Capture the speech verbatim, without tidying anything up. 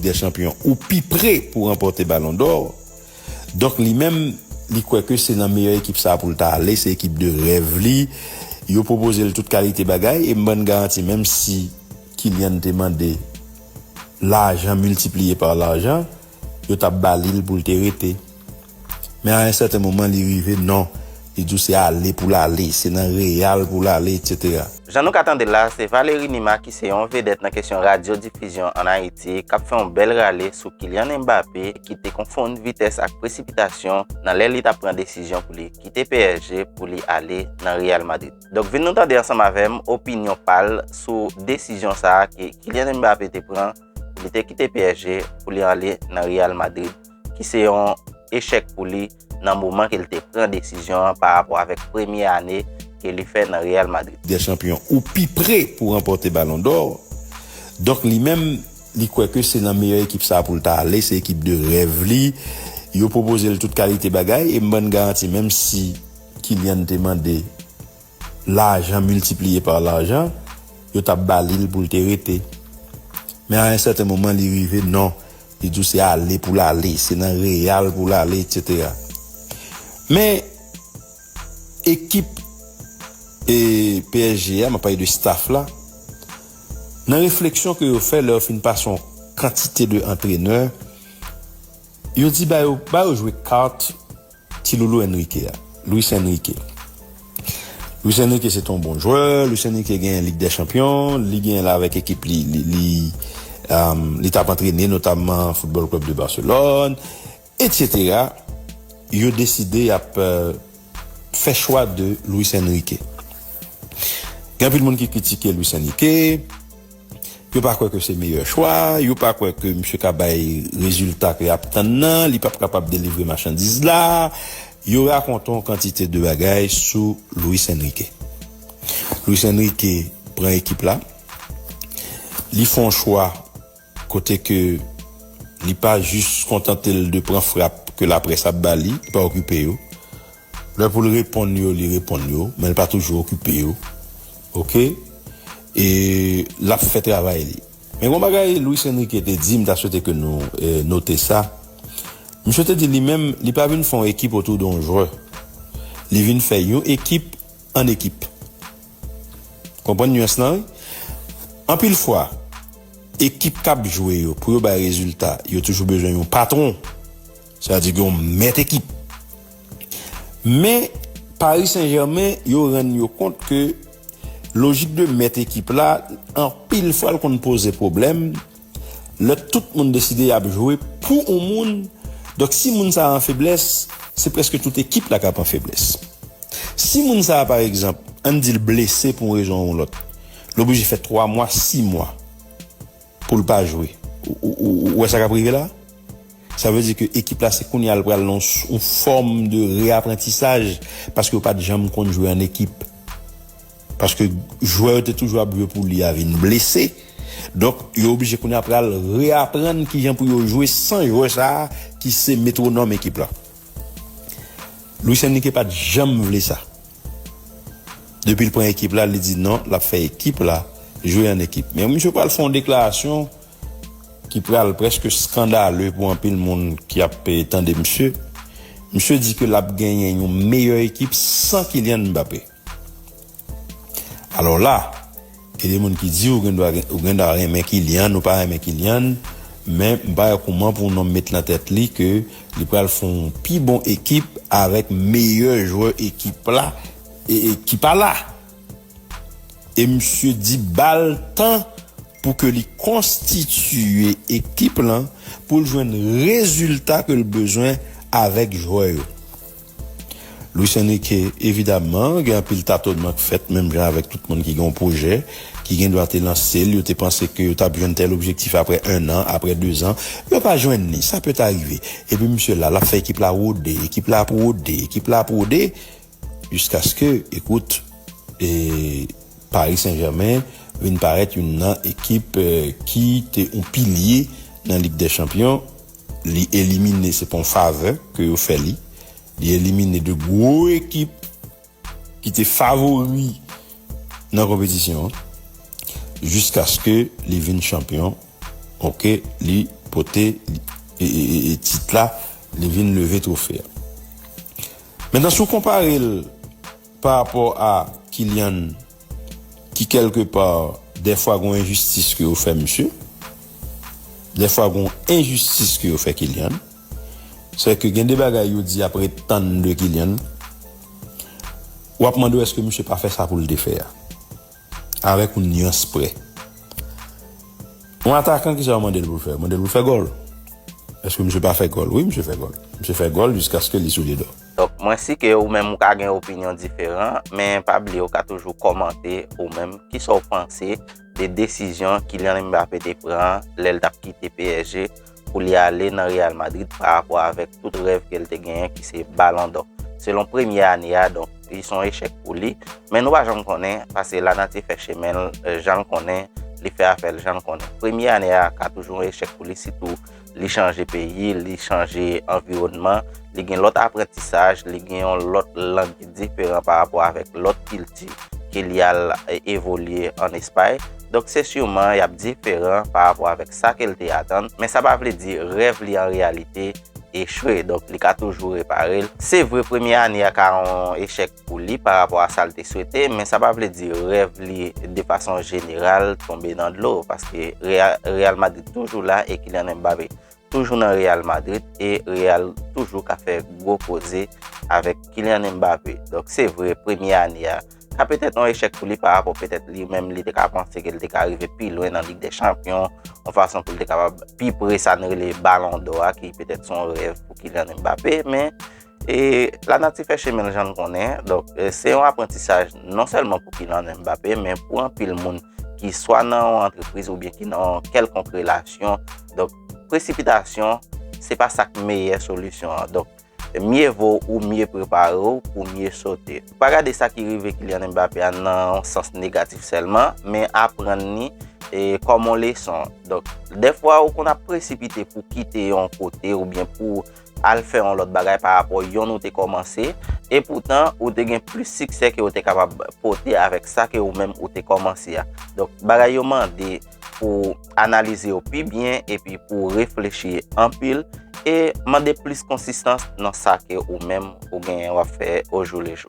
dè chanpyon ou pi pre pou ranpòte Balon dò. Donk, li menm, li kwè ke se nan meyè ekip sa a pou l ta ale, se ekip de rèv li. Yo pwopoze l tout kalite bagay, e m ban n garanti, menm si Kylian te mande lajan miltipliye pa lajan, yo t ap ba li l pou l te rete. Men a yon sèten moman, li rive, non. Li di w se ale pou l ale, se nan Real pou l ale, etsetera. Jan nou ka tande l la, se Valéry Numa ki se yon vedèt nan kesyon radyo difizyon ann Ayiti k ap fè yon bèl rale sou Kylian Mbappé ki te konfonn vitès ak presipitasyon nan lè li t ap pran desizyon pou li kite P S G pou li ale nan Real Madrid. Donk, vin nou tande ansanm avè m opinyon pa l sou desizyon sa a ke Kylian Mbappé te pran pou li te kite P S G pou li ale nan Real Madrid, ki se yon echèk pou li nan moman ke l te pran desizyon an pa rapò avèk premye ane ke li fè nan Real Madrid. Dè chanpyon ou pi pre pou ranpòte Balon dò. Donk, li menm, li kwè ke se nan meyè ekip sa a pou l ta ale, se ekip de rèv li. Yo pwopoze l tout kalite bagay, e m ban n garanti, menm si Kylian te mande lajan miltipliye pa lajan, yo t ap ba li l pou l te rete. Men a yon sèten moman, li rive, non. Li di w se ale pou l ale, se nan Real pou l ale, etsetera. Men, ekip e P S G a, m ap pale de staff la, nan refleksyon ke yo fè lè yo fin pase yon kantite de antrenè, yo di ba yo, ba yo jwe kat ti loulou Enrique a, Luis Enrique. Luis Enrique se te yon bon jwè, Luis Enrique gen Lig dè Chanpyon, li gen la avèk ekip li, li, li, um, li t ap antrene, notamman Football Club de Barcelone, etsetera. Yo deside y ap, euh, fè chwa de Luis Enrique. Gen anpil moun ki kritike Luis Enrique, yo pa kwè ke se meyè chwa, yo pa kwè ke misye ka bay rezilta ke y ap tann nan, li p ap kapab delivre machandiz la. Yo rakonte yon kantite de bagay sou Luis Enrique. Luis Enrique pran ekip la, li fè yon chwa kote ke li pa jis kontante l de pran frap ke laprès ap ba li, li pa okipe yo. Lè pou l reponn yo, li reponn yo, men l pa toujou okipe yo. Oke? E l ap fè travay li. Men gon bagay Luis Enrique te di, m ta swete ke nou, eh, note sa. Misye te di li menm, li pa vin fè yon ekip otou de yon jwè. Li vin fè yon ekip an ekip. Konprann nyans lan, wi? Anpil fwa, ekip k ap jwe yo, pou yo bay rezilta, yo toujou bezwen yon patwon. Sa vle di gen yon mèt ekip. Men, Paris Saint-Germain, yo rann yo kont ke lojik de mèt ekip la, anpil fwa, l konn poze pwoblèm. Lè tout moun deside y ap jwe pou yon moun, donk, si moun sa a an feblès, se prèske tout ekip la k ap an feblès. Si moun sa a, pa egzanp, ann di l blese pou yon rezon ou yon lòt, l oblije fè twa mwa, sis mwa pou l pa jwe. Ou, ou, ou, ou wè sa k ap rive la? Sa vle di ke ekip la, se kounye a l pral nan yon s-, yon fòm de reaprantisaj, paske yo pa t janm konn jwe an ekip. Paske jwè yo te toujou ap jwe pou li a vin blese. Donk, yo oblije kounye a pral reaprann kijan pou yo jwe san jwè sa a ki se metwonòm ekip la. Luis Enrique pa t janm vle sa. Depi l pran ekip la, li di non, l ap fè ekip la jwe an ekip. Men misye pral fè yon deklarasyon ki pral prèske skandale pou anpil moun ki ap, eh, tande misye. Misye di ke l ap genyen yon meyè ekip san Kylian Mbappé. Alò la, gen de moun ki di ou gen dwa, ou gen dwa renmen Kylian, ou pa renmen Kylian, men m pa wè kouman pou yon nonm met nan tèt li ke li pral fè yon pi bon ekip avèk meyè jwè ekip la, e, e ki pa la. E misye di ba l tan pou ke li konstitiye ekip lan, pou l jwenn rezilta ke l bezwen avèk jwè yo. Luis Enrique, evidamman, gen anpil tatonnman k fèt, menm jan avèk tout moun ki gen yon pwojè, ki gen dwa te lanse l, yo te panse ke yo t ap jwenn tèl objektif aprè en an, aprè de zan. Yo pa jwenn li, sa pèt arive. Epi misye la, l ap fè ekip la wode, ekip la ap wode, ekip la ap wode, jiskaske, ekout, e Paris Saint-Germain vin parèt youn nan ekip, eh, ki te yon pilye nan Lig dè Chanpyon. Li elimine, se pa yon favè ke yo fè li. Li elimine de gwo ekip ki te favori nan konpetisyon an, jiskaske li vin chanpyon. Oke, li pote e, e, e, e tit la, li vin leve twofe a. Mentnan, si w konpare l pa rapò a Kylian, ki kèlkepa, dèfwa gon enjistis ke yo fè misye, dèfwa gon enjistis ke yo fè Kylian, se ke gen de bagay yo di apre tann de Kylian, w ap mande w èske misye pa fè sa pou l te fè a. Avèk yon nyans prè. Yon atakan, kisa yo mande l pou l fè? Yo mande l pou l fè gòl. Èske misye pa fè gòl? Wi, misye fè gòl. Misye fè gòl jiskaske li soulye dò. Donk, mwen si ke ou menm ou ka gen opinyon diferan, men pa bliye ou ka toujou kòmante ou menm kisa w panse de desizyon Kylian Mbappé te pran lè l t ap kite P S G pou li ale nan Real Madrid pa rapò avèk tout rèv ke l te genyen ki se Balon dò. Selon premye ane a, donk, li se yon echèk pou li. Men nou pa janm konnen, paske lanati fè chemen l, jan l konnen, li fè afè l jan l konnen. Premye ane a ka toujou yon echèk pou li, sitou li chanje peyi, li chanje anviwònman, li gen lòt aprantisaj, li gen yon lòt lang ki diferan pa rapò avèk lòt kilti ke li al evolye ann Espay. Donk, se siman y ap diferan pa rapò avèk sa ke l te atann, men sa pa vle di rèv li an reyalite echwe, donk li ka toujou repare l. Se vre, premye ane a ka yon echèk pou li pa rapò a sa l te swete, men sa pa vle di rèv li de fason jeneral tonbe nan dlo, paske Real Madrid toujou la e Kylian Mbappé toujou nan Real Madrid e Real toujou ka fè gwo koze avèk Kylian Mbappé. Donk, se vre, premye ane a ka petèt yon echèk pou li pa rapò petèt li menm li te ka panse ke l te ka rive pi lwen nan Lig dè Chanpyon, yon fason pou l te kapab pi pre sa n rele Balon dò a, ki petèt se yon rèv pou Kylian Mbappé, men e lanati fè chemen l jan n konnen. Donk, se yon aprantisaj non sèlman pou Kylian Mbappé, men pou anpil moun ki swa nan yon antrepriz oubyen ki nan yon kèlkonk relasyon. Donk, presipitasyon, se pa sa k meyè solisyon an. Donk, mye vo ou mye prepare w pou mye sote. Pa gade sa ki rive Kylian Mbappé a nan yon sans negatif sèlman, men aprann li e, kòm yon leson. Donk, dèfwa ou konn ap presipite pou kite yon kote oubyen pou al fè yon lòt bagay pa rapò yonn ou te kòmanse, epoutan ou te gen plis siksè ke ou te kapab pote avèk sa ke ou menm ou te kòmanse a. Donk, bagay yo mande pou analize yo pi byen epi pou reflechi anpil e mande plis konsistans nan sa ke ou menm ou genyen w ap fè ojoulejou.